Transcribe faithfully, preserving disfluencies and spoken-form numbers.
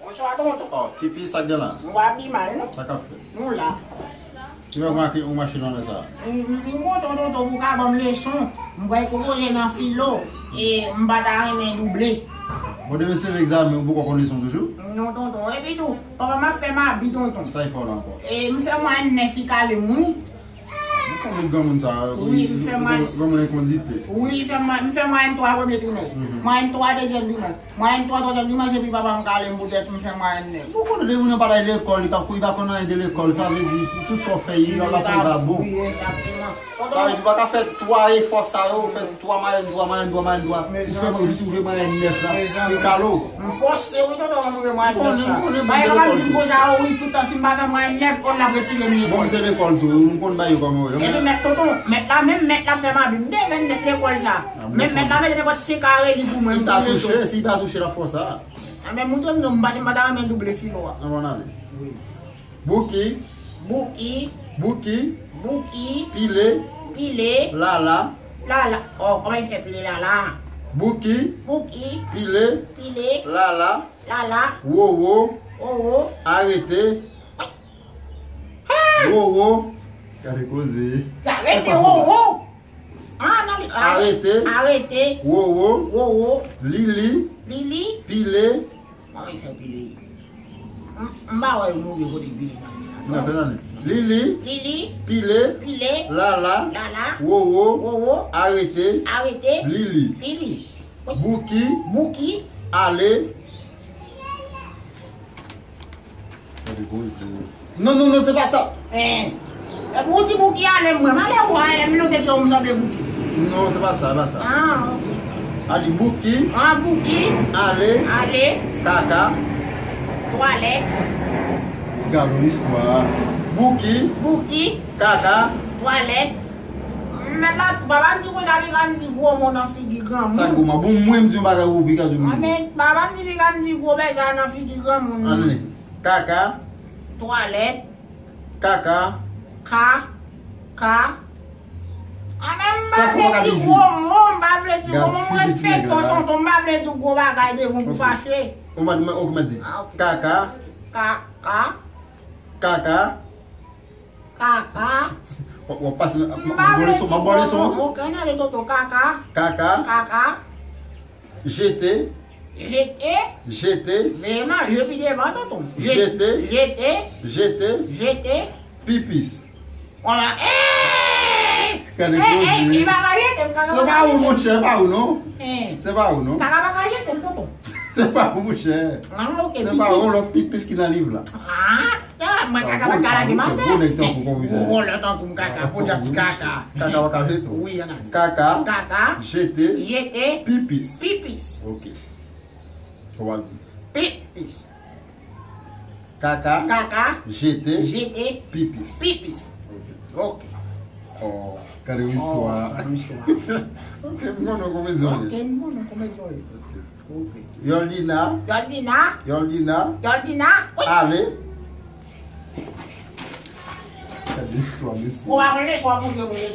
Bonswa, tonton. Oh, Pipi, sa k gen la? Nou pa pi mal, non? Sa k ap fèt? Nou la. Ki fè w make yon machin nan sa? M, m, m kontan, tonton, pou w ka ban m leson. M pral konpoze nan filo. E m pa ta renmen double. Bon, demen se egzamen, ou poko konn leson toujou? Non, tonton. Epi tou, papa m ap fè m abi, tonton. Sa y fè w la ankò? E m fè mwayèn nèf, li kale m, wi. Ou konn granmoun sa, wi, m fè mwayèn. Granmoun enkondite. Wi, m fè mwayèn twa premye trimès. Mhm. Mwayèn twa dezyèm trimès. Mwayèn twa twazyèm trimès, epi papa m kale m poutèt m fè mwayèn nèf. Ou konnen depi moun nan pa t al lekòl, li pa, li pa konn anyen de lekòl, sa vle di, tout sa w fè, yo la fè pa bon. Wi, egzakteman. Sa vle di, ou pa ka fè twa efò sa yo, ou fè twa mwayèn twa, mwayèn twa, mwayèn twa. Ou fè mwen jis twouve mwayèn nèf la. Li kale w. M fòse wi, tonton, mwen twouve mwayèn nèf sa. Bay papa m di m konsa, wi, tout tan si m pa fè mwayèn nèf, kòm l ap retire m lekòl. Bon, m te lekòl tou, m konn bagay yo kòman yo. Epi mèt tonton, mèt la menm, mèt la fè m abi. M te vennèf lekòl sa. Menm mèt la mete nenpòt se kare li pou mwen, m ta touche, si l pa touche, l ap fè w sa. A, men moutre m non, m pa, m pa ta renmen double filo a. Ann ale. Wi. Bouki. Bouki. Bouki. Bouki. Pile. Pile. Lala. Lala. Oh, kòman l fè pile lala? Bouki. Bouki. Pile. Pile. Lala. Lala. Wowo. Wowo. Arete. Wowo. Gade koze. Arete wowo. Ah, non, li, ah, arete. Arete. Wowo. Wowo. Lili. Lili. Pile. Mwen fè pile. M, m pa wè yo mouri kote pile nan sa. Non, fè nan li. Lili. Lili. Pile. Pile. Lala. Lala. Wowo. Wowo. Arete. Arete. Lili. Lili. Bouki. Bouki. Ale. Gade koze. Non, non, non, se pa sa. Eh. Epi ou di Bouki ale, mwen m ale ou ale, m te di w m sanble Bouki. Non, se pa sa, se pa sa. Ah, ok. A di Bouki. Ah, Bouki. Ale. Ale. Kaka. Twalèt. Gade yon istwa. Bouki. Bouki. Kaka. Twalèt. Mèt la, papa m di konsa, Piga m di gwo mo nan figi granmoun. Sa gwo mo? Bon, mwen m di yon bagay, ou Piga di yon. Ah, men papa m di Piga m di gwo bèza nan figi granmoun. Ann li. Kaka. Twalèt. Kaka. Ka. Ka. Ah, men m pa vle di gwo mo, m pa vle di gwo mo, m respekte w, tonton, m pa vle di gwo bagay devan w pou fache. Ou mèt, ou mèt di. Ah, ok. Kaka. Ka, ka. Kaka. Kaka. W ap, w ap pase nan, m ap ba w leson, m ap ba w leson. Ok, ann ale, tonton, kaka. Kaka. Kaka. Jete. Jete. Jete. Veye manje pi devan, tonton. Jete. Jete. Jete. Jete. Pipis. Wala, eh! Gade koze. Eh, eh, li pa ka jete m, kaka pa ka jete m. Se pa ou, monchè, se pa ou, non. Eh. Se pa ou, non. Kaka pa ka jete m, tonton. Se pa ou, monchè. Ah, ok, pipis. Se pa ou, lòt pipis ki nan liv la. Ah! Ah, mwen kaka pa ka lage m atè. Gwo nèg tankou w, konpè. Gwo nèg tankou m kaka, podyab ti kaka. Kaka pa ka jete w. Wi, ann ale. Kaka. Kaka. Jete. Jete. Pipis. Pipis. Ok. Kòman di? Pipis. Kaka. Kaka. Jete. Jete. Pipis. Pipis. Ok. Ok. Oh, gade yon istwa. Oh, gade yon istwa. Ok, m konnen w komedyen w ye. Ok, m konnen w komedyen w ye. Ok. Ok. Yoldina. Yoldina. Yoldina. Yoldina. Wi. Ale. Gade istwa, mesye. Ou pa konn lespwa pou ke mwen.